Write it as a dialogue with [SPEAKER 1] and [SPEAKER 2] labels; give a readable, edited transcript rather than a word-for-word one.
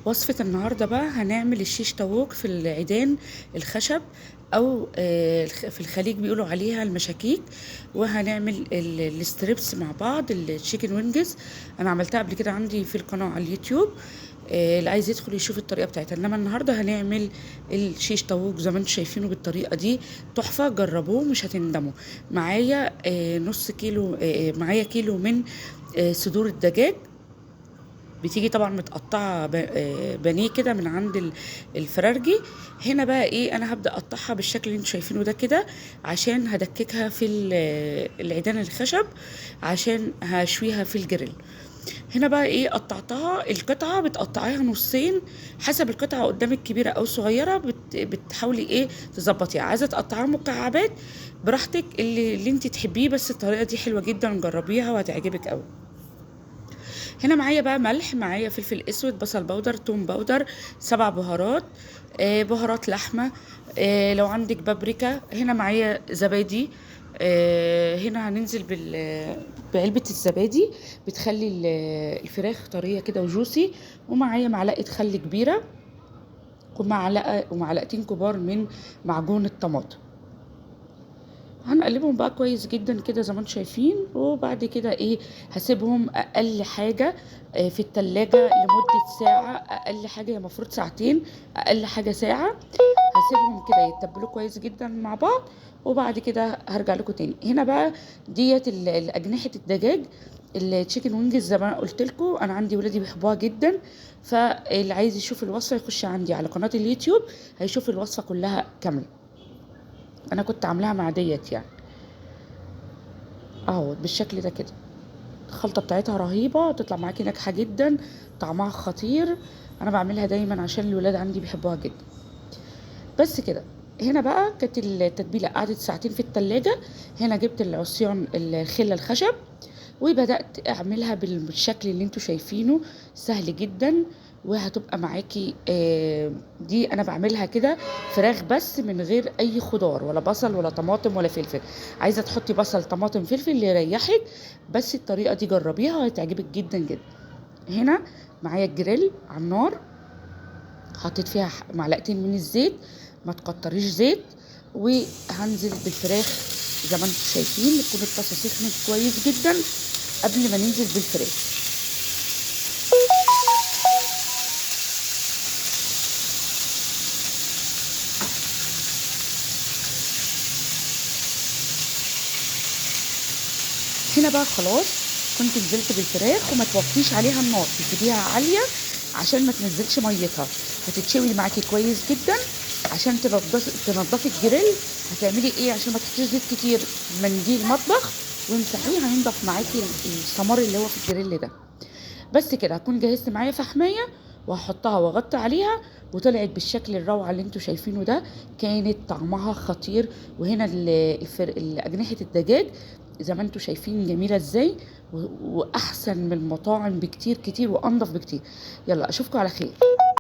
[SPEAKER 1] وصفة النهاردة بقى هنعمل الشيش طاووق في العيدان الخشب او في الخليج بيقولوا عليها المشاكيك. وهنعمل ال strips مع بعض، ال chicken wings. انا عملتها قبل كده عندي في القناة على اليوتيوب، اللي عايز يدخل يشوف الطريقة بتاعتها. انما النهاردة هنعمل الشيش طاووق زي ما انتم شايفينه بالطريقة دي، تحفة، جربوه مش هتندموا. معايا نص كيلو، معايا كيلو من صدور الدجاج، بتيجي طبعا متقطعه بانيه كده من عند الفرارجي. هنا بقى ايه، انا هبدا اقطعها بالشكل اللي انتم شايفينه ده كده، عشان هدككها في العيدان الخشب عشان هشويها في الجريل. هنا بقى ايه، قطعتها القطعة، بتقطعيها نصين حسب القطعة قدامك كبيرة او صغيرة، بتحاولي ايه تظبطيها. عايزه تقطعيها مكعبات براحتك، اللي انت تحبيه، بس الطريقة دي حلوة جدا، جربيها وهتعجبك قوي. هنا معايا بقى ملح، معايا فلفل اسود، بصل powder، توم powder، 7 بهارات، بهارات لحمه، لو عندك بابريكا. هنا معايا زبادي، هنا هننزل بعلبه الزبادي، بتخلي الفراخ طرية كده وجوسي. ومعايا معلقه خل كبيرة، ومعلقتين كبار من معجون الطماطم. هنقلبهم بقى كويس جدا كده زي ما انتم شايفين. وبعد كده ايه، هسيبهم اقل حاجة في التلاجة لمدة ساعة، اقل حاجة هي المفروض ساعتين، اقل حاجة ساعة. هسيبهم كده يتبلوا كويس جدا مع بعض، وبعد كده هرجع لكم تاني. هنا بقى ديت اجنحة الدجاج ال chicken wings، زي ما انا قلت لكم انا عندي ولادي بيحبوها جدا، فاللي عايز يشوف الوصفة يخش عندي على قناة اليوتيوب هيشوف الوصفة كلها كاملة. انا كنت عاملاها مع ديت يعني اهو بالشكل ده كده. الخلطة بتاعتها رهيبة، تطلع معاكي ناجحة جدا، طعمها خطير. انا بعملها دايما عشان الولاد عندي بيحبوها جدا. بس كده. هنا بقى كانت التتبيله قعدت ساعتين في التلاجة. هنا جبت العصيان الخلة الخشب وبدات اعملها بالشكل اللي انتوا شايفينه، سهل جدا وهتبقى معاكي. دي انا بعملها كده فراخ بس من غير اي خضار، ولا بصل ولا طماطم ولا فلفل. عايزه تحطي بصل طماطم فلفل اللي يريحك، بس الطريقة دي جربيها وهتعجبك جدا جدا. هنا معايا الجريل على النار، حطيت فيها معلقتين من الزيت، ما تكتريش زيت. وهنزل بالفراخ زي ما انتم شايفين، تكون الطاسه سخنت كويس جدا قبل ما ننزل بالفراخ. هنا بقى خلاص كنت نزلت بالفراخ، وما توطيش عليها النار، تسيبيها عالية عشان ما تنزلش ميتها، هتتشوي معاكي كويس جدا. عشان تنضفي الجريل هتعملي ايه عشان ما تحطيش زيت كتير؟ منديل مطبخ وامسحيه، هينضف معاكي السمار اللي هو في الجريل ده. بس كده هكون جهزت معايا فحمايه وهحطها واغطي عليها، وطلعت بالشكل الروعة اللي انتوا شايفينه ده، كانت طعمها خطير. وهنا اجنحة الدجاج زي ما انتوا شايفين جميلة ازاي، واحسن من المطاعم بكتير كتير وانضف بكتير. يلا اشوفكم على خير.